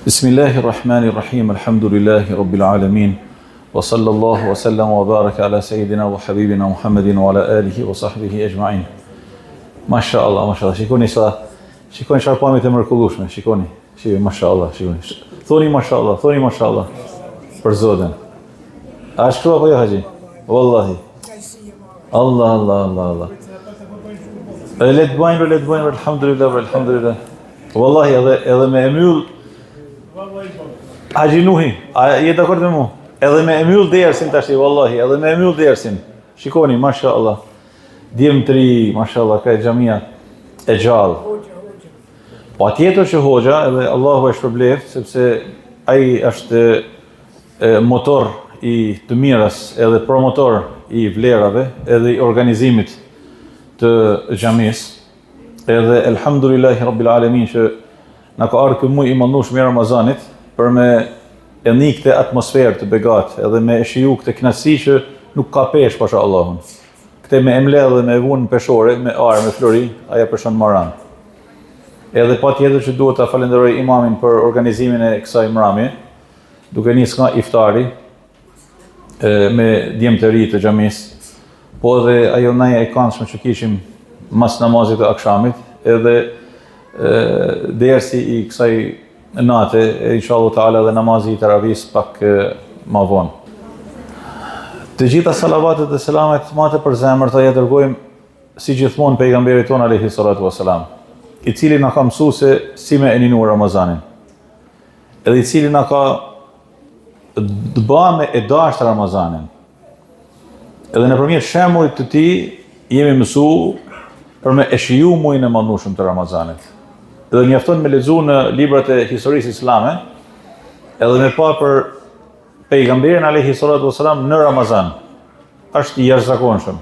Bismillahi Rahmani Rahim, Alhamdulillahi Rabbil Alamin, wa sallallahu wa sallam wa baraka ala Sayyidina wa Habibina Muhammedin wa ala alihi wa sahbihi ejma'in. Masha Allah, masha Allah, shikoni sa, shikoni çfarë pamje të mrekullueshme, shikoni, shikoni, masha Allah, shikoni. Thoni masha Allah, thoni masha Allah, për Zotin. A është kështu apo jo, Haxhi? Wallahi. Allah, Allah, Allah, Allah. E le të bëjnë, le të bëjnë, alhamdulillah, alhamdulillah. Wallahi, edhe, edhe me e myll... Haxhi Nuhi, a je dakord me mu? Edhe me e myll dersin tashi, wallahi, edhe me e myll dersin. Shikoni, masha Allah. Djem të ri, masha Allah, ka e xhamia e gjallë. Patjetër që hoxha, edhe Allahu e shpërbleft, sepse ai është motor i të mirës edhe promotor i vlerave edhe i organizimit të xhamisë. Edhe elhamdulillahi rabbil alamin që na ka ardhur ky muaj i madhnushëm i Ramazanit për me e ni këtë atmosferë të begatë edhe me e shiju këtë kënaqësi që nuk ka peshë pasha Allahun. Këtë me e mbledh dhe me e vu në peshore, me ar, me flori, ajo peshon më rëndë. Edhe patjetër që duhet ta falenderoj imamin për organizimin e kësaj mramje, duke nis nga iftari e, me djem të ri të xhamisë, po edhe ajo naja e këndshme që kishim mas namazit të akshamit, edhe e, dersi i kësaj nate, e inshallah teala dhe namazi i teravis pak e, ma vonë. Të gjitha salavatet dhe selamet ma të përzemërta ia dërgojmë si gjithmonë pejgamberit tonë alayhi salatu wasalam, i cili na ka mësuar se si me e ninu Ramazanin. Edhe i cili na ka ba me e dashtë Ramazanin. Edhe nëpërmjet shembullit të tij jemi mësu për me e shiju mujin e madhnushëm të Ramazanit. Edhe mjafton me lexu në librat e historisë islame, edhe me pa për pejgamberin alayhi salatu wasalam në Ramazan. Është i jashtëzakonshëm.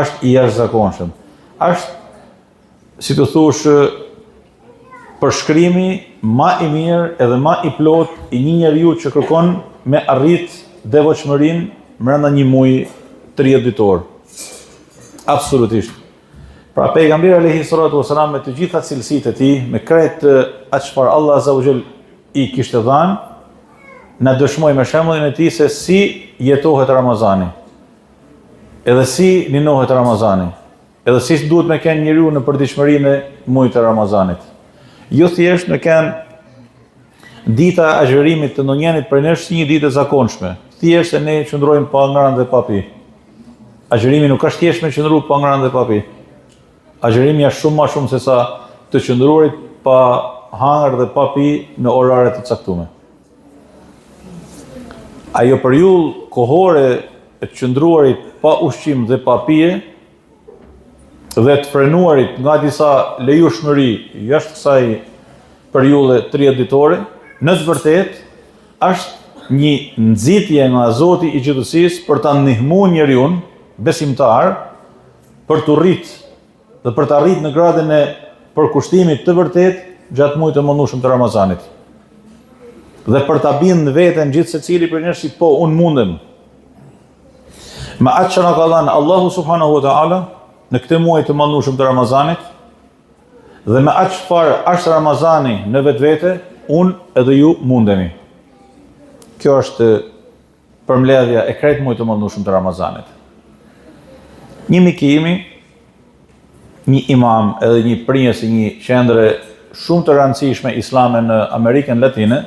Është i jashtëzakonshëm. Është si të thush përshkrimi ma i mirë edhe ma i plotë i një njeriu që kërkon me arrit devotshmërinë mrenda një muaji 30 ditor. Absolutisht. Pra pejgamberi alayhi salatu wasalam me të gjitha cilësitë e tij, me krejt atë çfarë Allah azza wa jall i kishte dhënë, na dëshmoi me shembullin e tij se si jetohet Ramazani. Edhe si ninohet Ramazani. Edhe si duhet me kenë njeriu në përditshmërinë e mujit të Ramazanit. Jo thjesht me kenë dita e agjërimit të ndonjërit prej nesh si një ditë e zakonshme. Thjesht se ne qëndrojmë pa ngrënë dhe pa pi. Agjërimi nuk është thjesht me qëndru pa ngrënë dhe pa pi. Agjërimi është shumë ma shumë se sa të qëndruarit pa hangër dhe pa pi në orare të caktume. Ajo periudhë kohore e të qëndruarit pa ushqim dhe pa pije dhe të frenuarit nga disa lejushmëri jashtë kësaj periudhe 30 ditore, në të vërtetë është një nxitje nga Zoti i gjithësisë për ta ndihmu njeriun besimtar për t'u rrit dhe për të arrit në gradën e përkushtimit të vërtetë gjatë muajit të madhnushëm të Ramazanit. Dhe për ta bind veten gjithsecili prej nesh si po unë mundem. Me atë që na ka dhënë Allahu subhanahu wa taala në këtë muaj të madhnushëm të Ramazanit dhe me atë çfarë është Ramazani në vetvete, unë edhe ju mundemi. Kjo është përmbledhja e krejt muajit të madhnushëm të Ramazanit. Një mik i imi, një imam edhe një prijës i një qendre shumë të rëndësishme islame në Amerikën Latine,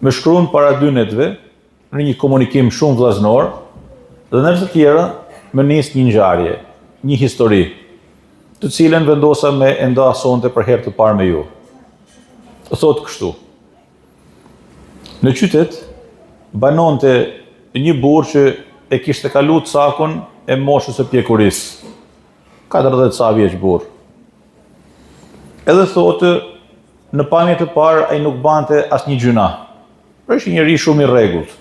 më shkruan para dy netëve në një komunikim shumë vëllaznor dhe ndër të tjera më nis një ngjarje, një histori, të cilën vendosa me e nda sonte për herë të parë me ju. Thotë kështu. Në qytet banonte një burrë që e kishte kalu cakun e moshës së pjekurisë. 40 sa vjeç burrë. Edhe thotë në pamje të parë ai nuk bante asnjë gjynah. Pra ishte njeri shumë i rregullt.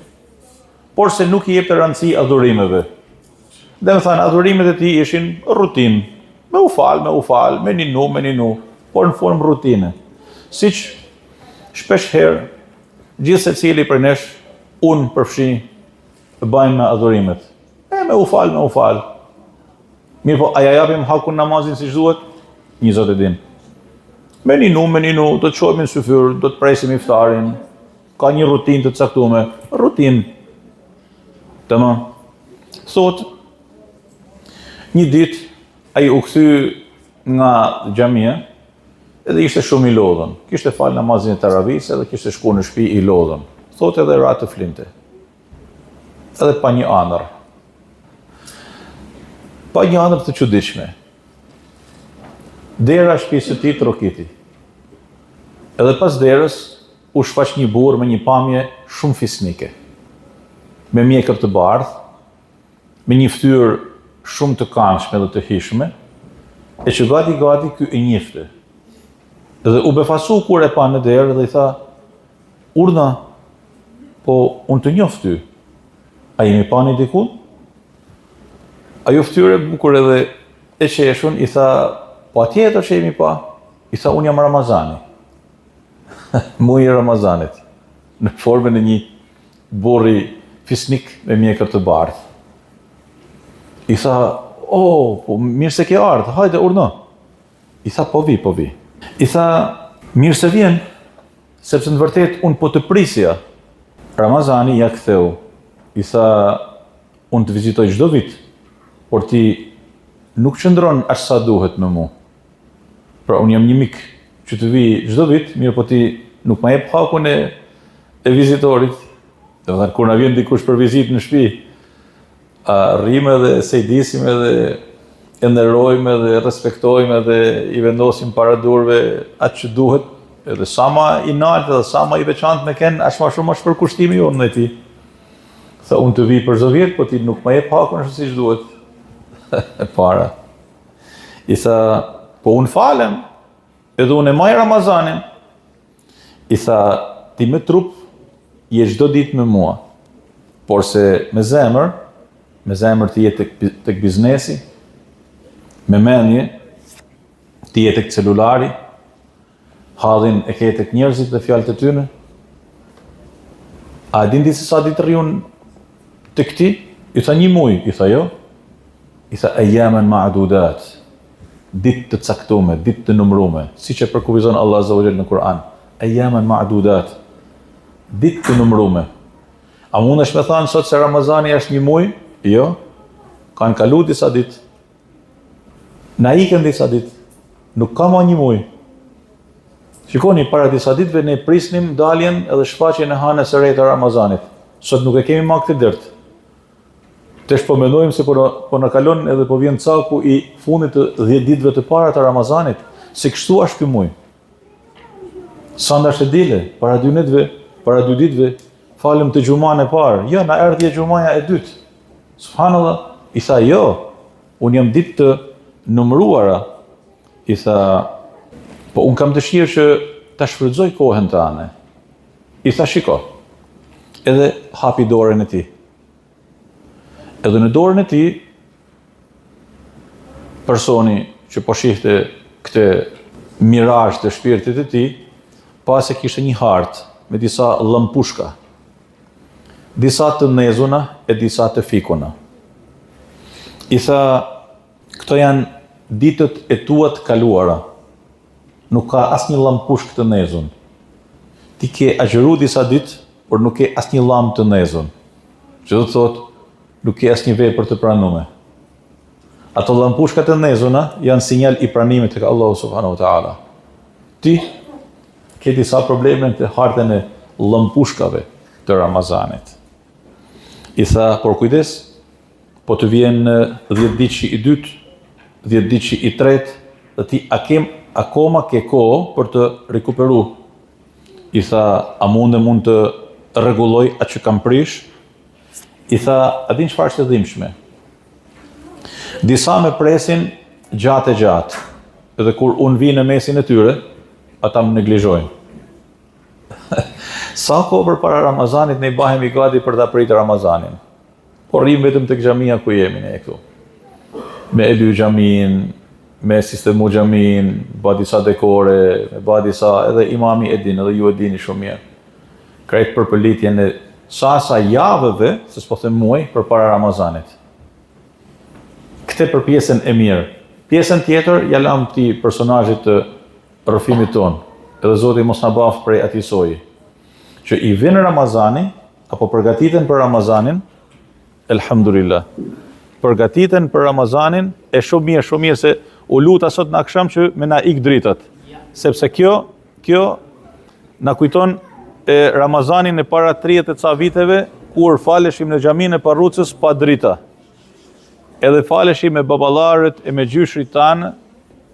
Por se nuk i jepte rëndësi adhurimeve. Domethënë, adhurimet e tij ishin rutinë. Me u fal, me u fal, me ninu, me ninu, por në formë rutine. Siç shpesh herë, gjithsecili prej nesh, unë përfshi, bëjmë me adhurimet. E me u fal, me u fal. Mirëpo, a ja japim hakun namazin siç duhet? Një zot e din. Me ninu, me ninu, do të çohemi në syfyr, do të presim iftarin, ka një rutinë të caktume, rutinë. Tamam. Thot, një ditë, ai u kthy nga xhamia, edhe ishte shumë i lodhun. Kishte falë namazin e teravisë edhe kishte shku në shpi i lodhun. Thot edhe ra të flinte. Edhe pa një andërr. Pa një andërr të çuditshme. Dera e shtëpisë së tij trokiti. Edhe pas derës u shfaq një burrë me një pamje shumë fisnike. Me mjekër të bardhë, me një fytyrë shumë të këndshme dhe të hijshme, e që gati gati ky e njifte. Dhe u befasu kur e pa në derë dhe i tha, Urdhno, po unë të njoh ty, a jemi pa ne diku? Ajo fytyrë e bukur edhe e qeshun, i tha, patjetër që jemi pa, i tha, unë jam Ramazani, muji i Ramazanit, në formën e një burri fisnik me mjekër të bardhë. I tha, oh, po mirë se ke ardhë, hajde, urdhno. I tha, po vi, po vi. I tha, mirë se vjen, sepse në vërtetë unë po të prisja. Ramazani ia ktheu. I tha, unë të vizitoj çdo vit, por ti nuk qëndron aq sa duhet me mu. Pra unë jam një mik që të vi çdo vit, mirëpo ti nuk ma jep hakun e, e vizitorit. Domethënë, kur na vjen dikush për vizitë në shtëpi, a rrimë edhe sejdisim edhe e nderojmë edhe respektojmë edhe i vendosim para duarve atë që duhet, edhe sa ma i naltë edhe sa ma i veçantë me kenë, aq ma shumë është përkushtimi jonë ndaj tij. Tha, unë të vi për çdo vit, po ti nuk ma jep hakun ashtu siç duhet. E para. I tha, po unë falem, edhe unë e maj Ramazanin. I tha, ti me trup je çdo ditë me mua, porse me zemër, me zemër ti je tek, tek biznesi, me mendje ti je tek celulari, Hallin e ke tek njerëzit dhe fjalët e tyre? A e din ti se sa ditë rri unë tek ti? I tha një muj, i tha jo. I tha ejamen ma'dudat. Ditë të caktume, ditë të numrume, siç e përkufizon Allah Azza wa Jall në Kur'an. Ejamen ma'dudat. Ditë të numrume. A mundesh me thanë sot se Ramazani është një muj? Jo. Kanë kalu disa ditë. Na ikën disa ditë. Nuk ka ma një muj. Shikoni, para disa ditëve ne prisnim daljen edhe shfaqjen e hanës së re të Ramazanit. Sot nuk e kemi ma këtë dert. Tash po mendojmë se po na, po na kalon edhe po vjen caku i fundit të 10 ditëve të para të Ramazanit, se kështu është ky muj. Sanda është e dile, para dy netëve, para dy ditëve, falëm të xhumanë e parë. Jo, na erdhi e xhumaja e dytë. Subhanallah, i tha jo, unë jam ditë të numëruara. I tha, po unë kam dëshirë që ta shfrytëzoj kohën tane. I tha, shiko, edhe hapi dorën e tij. Edhe në dorën e tij, personi që po shihte këtë mirazh të shpirtit të tij, pa se kishte një hartë me disa llëmpushka, disa të ndezuna e disa të fikuna. I tha, këto janë ditët e tua të kaluara, nuk ka asnjë llampushkë të ndezun. Ti ke agjëru disa ditë, por nuk ke asnjë llambë të ndezun. Që do të thotë, nuk ke asnjë vepër të pranume. Ato llampushkat e ndezuna janë sinjal i pranimit tek Allahu subhanahu wa taala. Ti ke disa probleme në hartën e llampushkave të Ramazanit. I tha, por kujdes, po të vjen 10 ditëshi i dytë, 10 ditëshi i tretë, dhe ti a kem, akoma ke kohë për të rikuperu. I tha, a mundem unë të rregulloj atë që kam prish? I tha, a din çfarë është e dhimbshme? Disa më presin gjatë e gjatë, dhe kur unë vi në mesin e tyre, ata më neglizhojnë. Sa kohë përpara Ramazanit ne bahemi gati për ta pritë Ramazanin. Po rrim vetëm tek xhamia ku jemi ne këtu. Me e ly xhamin, me sistemu xhamin, ba disa dekore, me ba disa, edhe imami e din, edhe ju e dini shumë mirë. Krejt përpëlitjen e sa sa javëve, se s'po them muaj, përpara Ramazanit. Këtë për pjesën e mirë. Pjesën tjetër, ja lam këtij personazhit të. rrëfimit tonë, edhe Zoti mos na baftë prej atij soji, që i vjen Ramazani, apo përgatiten për Ramazanin, elhamdulillah, përgatiten për Ramazanin, e shumë mirë, shumë mirë se u luta sot në aksham që me na ik dritat, sepse kjo, kjo na kujton e Ramazanin e para 30 e ca viteve, kur faleshim në xhaminë e Parrucës pa drita. Edhe faleshim me baballarët e me gjyshrit tanë,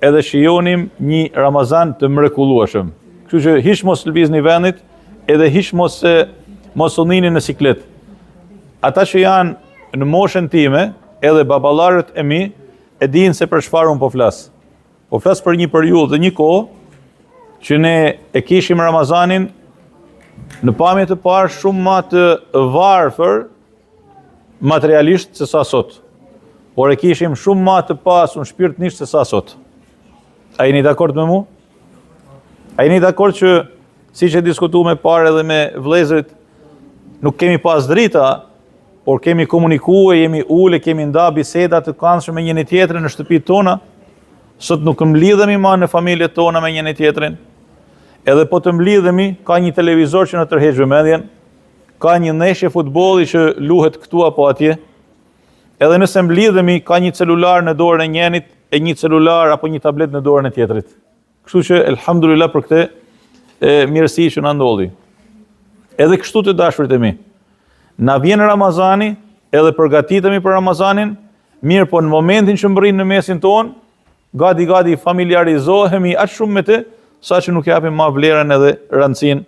edhe shijonim një Ramazan të mrekullueshëm. Kështu që hiç mos lëvizni vendit, edhe hiç mos mos u nini në siklet. Ata që janë në moshën time, edhe baballarët e mi, e dinë se për çfarë unë po flas. Po flas për një periudhë dhe një kohë që ne e kishim Ramazanin në pamje të parë shumë ma të varfër materialisht se sa sot. Por e kishim shumë ma të pasun shpirtnisht se sa sot. A jeni dakord me mu? A jeni dakord që siç e diskutuam më parë edhe me vëllezërit, nuk kemi pas drita, por kemi komuniku e jemi ulë, kemi nda biseda të këndshme me njëri tjetrin në shtëpitë tona. Sot nuk mblidhemi ma në familjet tona me njëri tjetrin. Edhe po të mblidhemi, ka një televizor që na tërheq vëmendjen, ka një ndeshje futbolli që luhet këtu apo atje. Edhe nëse mblidhemi, ka një celular në dorën e njenit e një celular apo një tablet në dorën e tjetrit. Kështu që elhamdulillah për këtë e mirësi që na ndodhi. Edhe kështu të dashurit e mi. Na vjen Ramazani, edhe përgatitemi për Ramazanin, mirëpo në momentin që mbërrin në mesin tonë, gati gati familjarizohemi aq shumë me të, saqë nuk japim ma vlerën edhe rëndësinë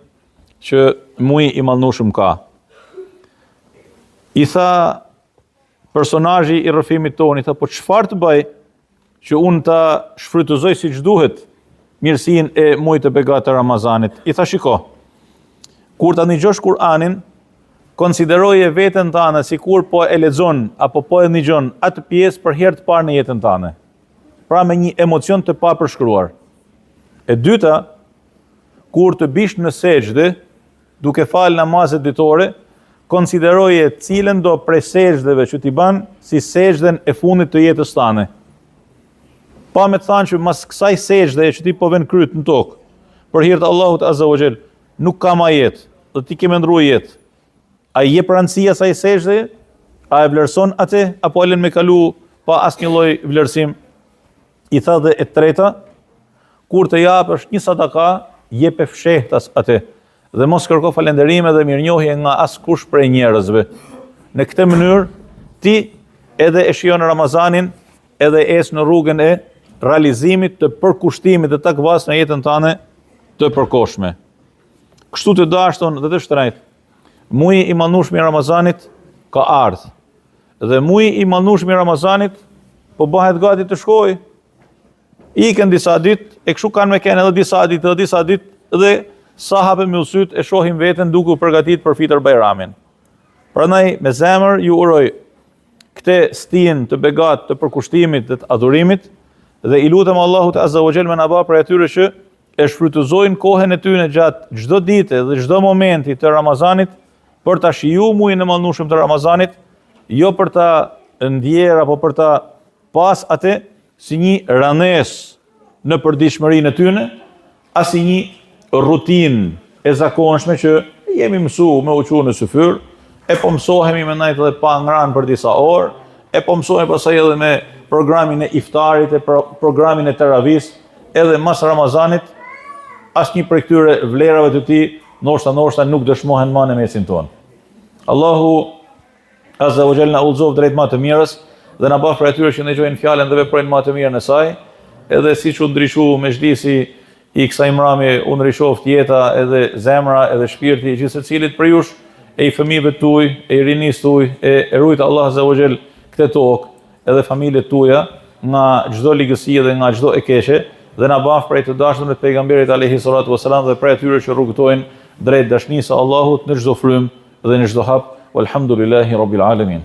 që muji i madhnushëm ka. I tha personazhi i rrëfimit tonë, i tha, po çfarë të bëj që unë ta shfrytëzoj siç duhet mirësinë e mujit të begatë të Ramazanit? I tha, shiko, kur ta nigjosh Kur'anin, konsideroje veten tane sikur po e lexon apo po e nigjon atë pjesë për herë të parë në jetën tane. Pra me një emocion të papërshkruar. E dyta, Kur të bish në sexhde, duke falë namazet ditore, konsideroje cilëndo prej sexhdeve që ti ban si sexhden e fundit të jetës tane. Pa me të thanë që mas kësaj sexhdeje që ti po ven kryt në tokë, për hir të Allahut Azza wa Jall, nuk ka ma jetë, dhe ti ke me ndrru jetë. A i jep rëndësi asaj sexhdeje? A e vlerëson atë apo e lën me kalu pa asnjë lloj vlerësim? I tha dhe e treta, kur të japësh një sadaka, jepe fshehtas atë dhe mos kërko falënderime dhe mirënjohje nga askush prej njerëzve. Në këtë mënyrë ti edhe e shijon Ramazanin, edhe ec në rrugën e realizimit të përkushtimit dhe takvas në jetën tane të përkohshme. Kështu të dashtun dhe të shtrejt, muji i madhnushëm i Ramazanit ka ardhë. Dhe muji i madhnushëm i Ramazanit po bëhet gati të shkojë. Ikën disa ditë, e kështu kanë me kenë edhe disa ditë, edhe disa ditë, dhe sa hapim mbyll sytë e shohim veten duke u përgatit për Fitër Bajramin. Prandaj me zemër ju uroj këtë stinë të begatë të përkushtimit dhe të adhurimit dhe i lutem Allahut Azza wa Jall me na ba prej atyre që e shfrytëzojnë kohën e tyre gjatë çdo dite dhe çdo momenti të Ramazanit për ta shiju mujin e madhnushëm të Ramazanit, jo për ta ndjerë apo për ta pas atë si një rëndesë në përditshmërinë e tyre, a si një rutinë e zakonshme që jemi mësu me u çu në syfyr, e po mësohemi me najtë edhe pa ngranë për disa orë, e po mësohemi pastaj edhe me programin e iftarit e pro programin e teravisë, edhe mas Ramazanit, asnjë prej këtyre vlerave të tij, ndoshta ndoshta nuk dëshmohen ma në mesin tonë. Allahu Azza wa Jall na udhëzoftë drejt ma të mirës dhe na baftë prej atyre që ndëgjojnë fjalën dhe veprojnë ma të mirën e saj, edhe siç u ndriçu mexhlisi i kësaj mramje u ndriçoftë jeta edhe zemra edhe shpirti i gjithsecilit prej jush e i fëmijëve tuaj, e i rinisë tuaj, e e rujtë Allah Azza wa Jall këtë tokë edhe familjet tuaja nga çdo ligësi dhe nga çdo e keqe dhe na baftë prej të dashurve të pejgamberit alayhi salatu wasalam dhe prej atyre që rrugëtojnë drejt dashnisë së Allahut në çdo frymë dhe në çdo hap. Walhamdulillahi rabbil alamin.